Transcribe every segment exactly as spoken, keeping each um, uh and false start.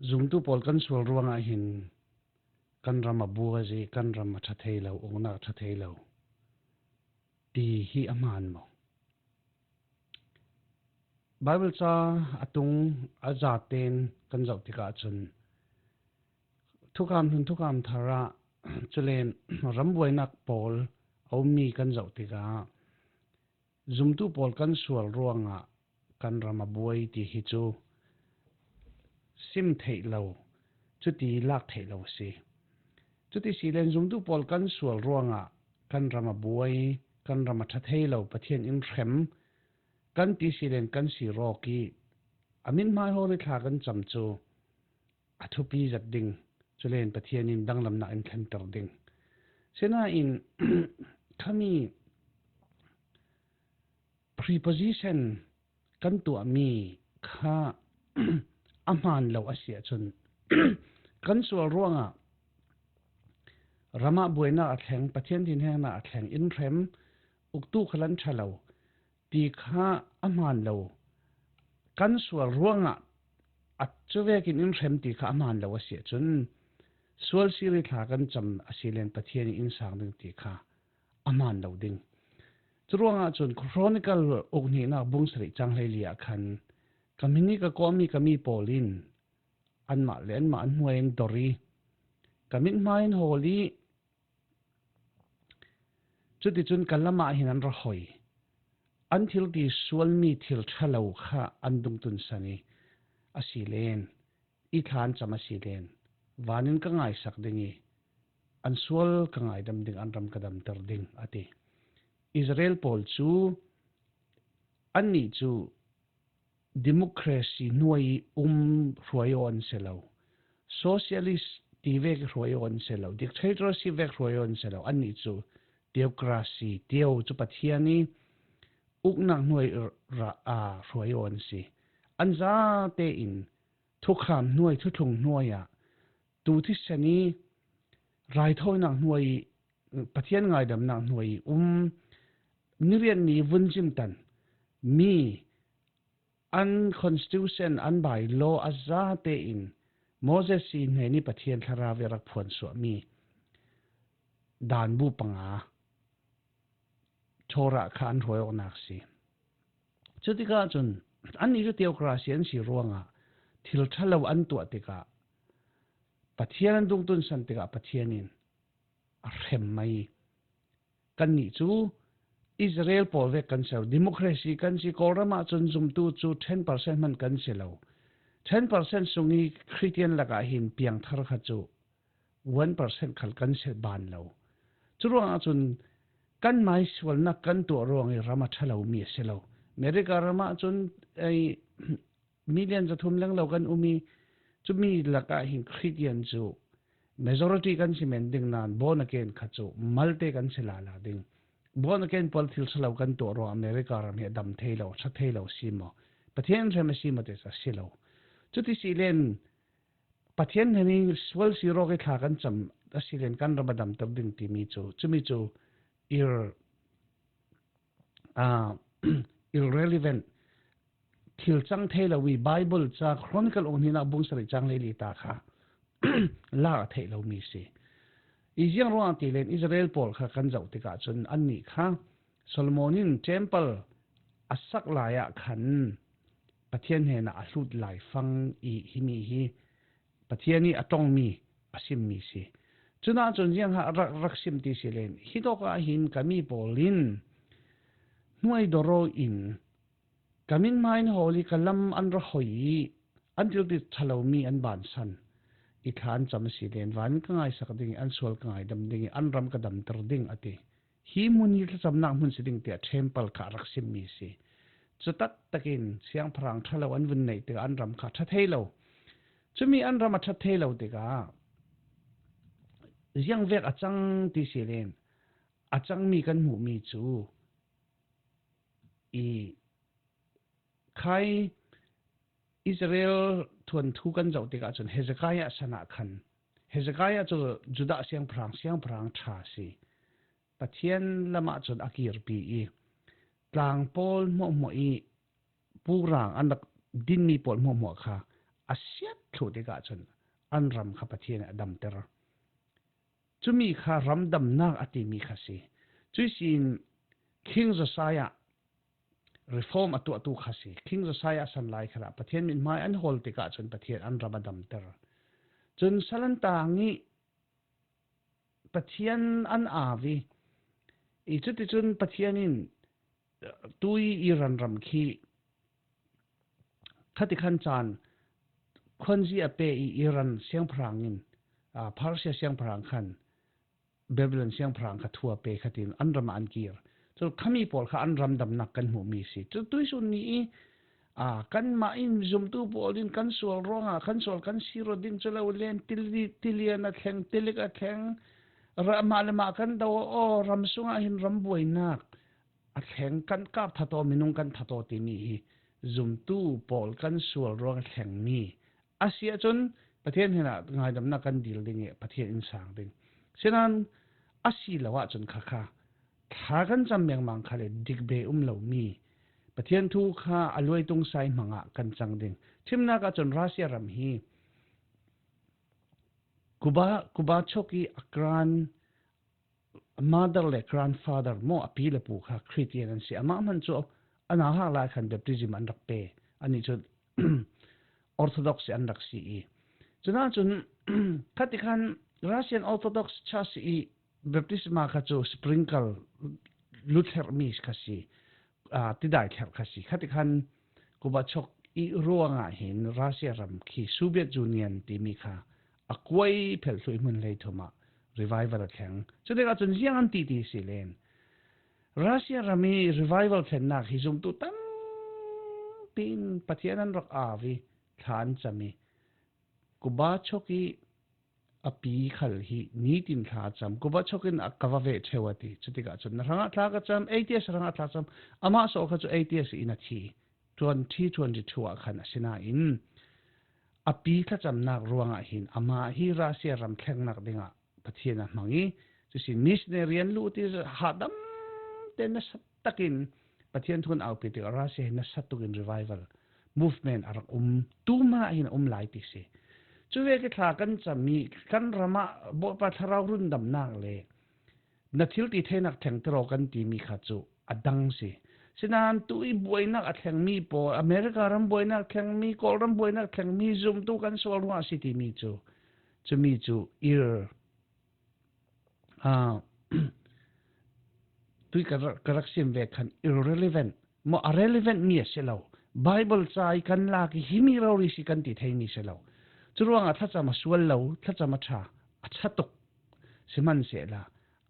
Zumtu pawl kan sual ruangah hin kan ram a buai, kan ram a ṭha thei lo, uknak a ṭha thei lo ti hi a hmaan maw? Baibal ca a tung a zaten kan zoh tikah cun thukham hlun thukham thar ah, culen ram buainak pawl a ummi kan zoh tikah zumtu pawl kan sual ruangah kan ram a buai ti hi cu sim theih lo, cuti lak theih lo a si. Cuti si len zumtu pawl kan sual ruangah kan ram a buai, kan ram a ṭha thei lo, Pathian in hrem kan ti si len kan si rawk i a mithmai hawl i thla kan cam cu a thupi zat ding, culen Pathian in danglamnak in thlenter ding. Sinain khami preposition kan tuahmi kha a hmaan lo a si ahcun kan sual ruangah ramah buainak a thleng, Pathian thinhengnak a thleng, in hrem, uktu khal an ṭha lo ti kha a hmaan lo. Kan sual ruangah a cuvekin in hrem ti kha a hmaan lo a si ahcun sual sir i thla kan cam a si len Pathian in in sang ding ti kha a hmaan lo ding. Curuangah cun Chronicle ukhnihnak bung sarih cang hleili ah khan ka hmin i ka kawhmi ka mi pawl in anmah le anmah an hnuai an dor i ka mithmai an hawl i cuticun ka lamah hin an ra hoi. An thil ti sualmi thil ṭha lo kha an dungtunsan i a si len i thla an cam a si len van in ka ngaisak ding i an sual ka ngaidam ding, an ram ka damter ding a ti. Israel pawl cu annih cu democracy hnuai i um hruai aw an si lo, socialist ti vek hruai aw an si lo, dictatorship vek hruai aw an si lo, annih cu theocracy, teo cu Pathian i uknak hnuai ra a hruai aw an si. An zate in thukham hnuai, thuthlung hnuai ah tu thisen i raithawinak hnuai i Pathian ngaidamnak hnuai i um, nirianmi vun zimtan mi an constitution, an bylaw a zate in Moses i hnen i Pathian thlarau i rak phuansuahmi dan bu panga Torah kha an hruai awknak si. Cutikah cun annih cu theocracy an si ruangah thil ṭha lo an tuah tikah Pathian an dungtunsan tikah Pathian in a hrem mai. Kannih cu Israel pawl vek kan si lo, democracy kan si, Kawlram ah cun zumtu cu ten percent hman kan si lo. Ten percent sung i Khristian lakah hin piangthar kha cu one percent khal kan si ban lo. Curuangah cun kanmai sualnak kan tuah ruang i ram a ṭha lomi a si lo. America ram ah cun ei, million zathum lenglo kan um i, cumi lakah hin Khristian cu majority kan si men ding nain born again kha cu malte kan si lala ding. Born again pawl thil ṭha lo kan tuah ruang America ram hi a dam thei lo, a ṭha thei lo si maw? Pathian hrem a si maw ti cu a si lo. Cuti si len Pathian hnen i sual si rawk i thla kan cam a si len kan ram a damter ding timi cu, cumi cu ir, aa, irrelevant, thil cang thei lo i Bible ca Chronicle ung hnihnak bung sarih cang hleili ta kha lak a theih lomi si. I ziang ruangah ti len Israel pawl kha kan zoh tikah cun annih kha Solomon in temple a sak lai ah khan Pathian hnenah a hlut lai fang i himi hi Pathian i a ṭongmi a simmi si. Cunah cun ziangah rak, rak sim ti si len, hitawk ah hin ka mi pawl in hnuai dor aw in ka mithmai an hawl i ka lam an ra hoi i an thil ti ṭha lomi an bansan i thla an cam a si len van in ka ngaisak ding i an sual ka ngaidam ding i an ram ka damter ding a ti. Hi hmun hi thlacamnak hmun si ding tiah temple kha a rak simmi si. Cu taktakin siangpahrang ṭha lo an vun neih tikah an ram kha ṭha thei lo. Cumi an ram a ṭha thei lo tikah ziangvek a cang ti si len a cangmi kan hmuhmi cu i khai Israel thuanthu kan zoh tikah cun Hezekiah san ah khan Hezekiah cu Judah siangpahrang, siangpahrang ṭha si. Pathian lamah cun a kirpi i tlang pawl hmuahhmuah i purang an rak dinmi pawl hmuahhmuah kha a siat thluh tikah cun an ram kha Pathian a damter. Cumi kha ramdamnak a timi kha si. Cuihsin King Josiah reform a tuahtu kha si. King Josiah sanlai khalah Pathian mithmai an hawl tikah cun Pathian an ram a damter. Cun Salantang i Pathian an au i, i cuticun Pathian in tui Iran ram khi khatikhan caan khuanzi a pe i Iran siangpahrang in, aa, Persia siangpahrang khan Babylon siangpahrang kha thu a pe khatin an ram ah an kir. Cu khami pawl kha an ramdamnak kan hmuhmi si. Cu tuisun ni i, aa, kanmah in zumtu pawl in kan sual ruangah kan sual kan si rawt ding cu lo len tili-, tilian a thleng, tilik a thleng, ra-, mah le mah kan do aw, ram sungah hin ram buainak a thleng, kan kap that aw, minung kan that aw timi hi zumtu pawl kan sual ruang a thlengmi a si ahcun Pathian hnenah ngaidamnak kan dil ding i Pathian in sang ding. Sinan a si lo ahcun khakha thla kan cam mengmang kha le dik be um lomi Pathian thu kha a luaitung sai hmangah kan cang ding. Thimnak ahcun Russia ram hi Kuba, Kuba chok i a grand mother le grandfather maw, a pi le pu kha Khristian an si. Amah hman cu a nauhak lai khan baptism an rak pe. Anih cu Orthodox an rak si i. Cunah cun khatikhan Russian Orthodox Church i baptisma kha cu sprinkle lutlermi kha si. Aa, tidai thlerh kha si. Khatikhan Kuba chok i ruangah hin Russia ram khi Soviet Union timi kha a kuai phel thluh i hmun hleithum ah revival a thleng. Cutikah cun ziang an ti ti si len Russia ram i revival thlennak hi zumtu tampi in Pathian an rak au i thla an cam i Kuba chok i a pi khal hi nitin thla a cam. Kuba chok in a ka va ve cheu a ti. Cutikah cun na hrangah thla ka cam, A T S hrangah thla cam. Amah saw kha cu A T S in a thi. Twenty twenty-two ah khan a si nain a pi thlacamnak ruangah hin amah hi Russia ram thlengnak dingah Pathian a hmang i, cusin missionary an luh ti hahdam te nasa takin Pathian thu an aupi tikah Russia hi nasa tukin revival movement a rak um, tu hmanah hin a um lai ti si. Cu vek i thla kan cam i kan ram ah Bawipa Thlarau rundamnak le na thil ti theinak thlengter aw kan timi kha cu a dang si. Sinain tu i buainak a thlengmi pawl, America ram buainak thlengmi, Kawlram buainak thlengmi, zumtu kan sual ruah a si timi cu, cumi cu ir, aa, tui ka rak, ka rak sim ve khan irrelevant maw, a relevant mi a si lo. Bible ca i kan lak i himi rori si kan ti theimi si lo. Curuangah thlacam a sual lo, thlacam a ṭha, a ṭha tuk sihmanhsehlaw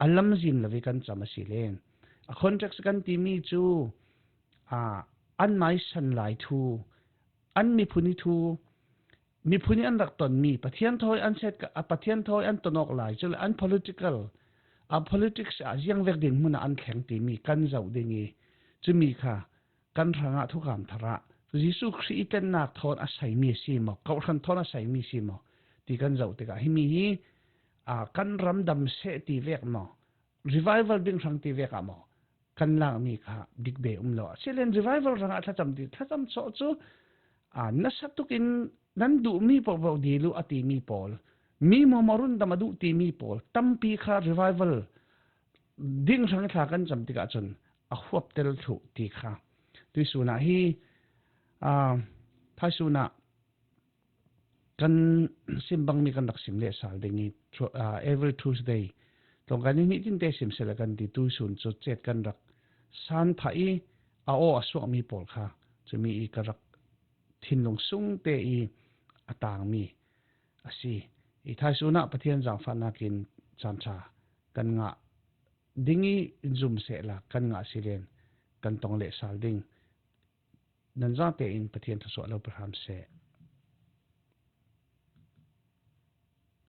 a lamzin lo i kan cam a si len. A context kan timi cu, aa, anmai san lai thu, an miphun i thu, miphun i an rak tonmi, Pathian thawi an set, a Pathian thawi an ton awk lai, cule an political, a politics ah ziang vek dinhmun ah an thleng timi kan zoh ding i, cumi kha kan hrangah thukam thar ah Jesuh Khrih i tlennak thawn a saimi a si maw, kawhhran thawn a saimi a si maw ti kan zoh tikah himi hi, aa, kan ramdam seh ti vek maw, revival ding hrang ti vek ah maw, kan lakmi kha dik ve um lo. A si len revival hrangah thlacam ti, thlacam sawh cu, aa, nasa tukin nan duhmi paohpaoh dil uh a timi pawl, mi mawmaw rundam a duh timi pawl tampi kha revival ding hrang i thla kan cam tikah cun a huaptel thluh ti kha tuisun ah hi, aa, thaisun ah kan sim bangmi kan rak sim leh sal ding i, tru-, aa, every Tuesday tlawngkai ni hnih tinte sim sehla kan ti tuisun cu cet kan rak san phah i a aw a suakmi pawl kha cumi i ka rak thinlung sungte i a tangmi a si. I thaisun ah Pathian zaangfahnak in caan ṭha kan ngah ding i in zum sehla kan ngah si len kan tong leh sal ding. Nan zate in Pathian thluasuah lo pe hram seh.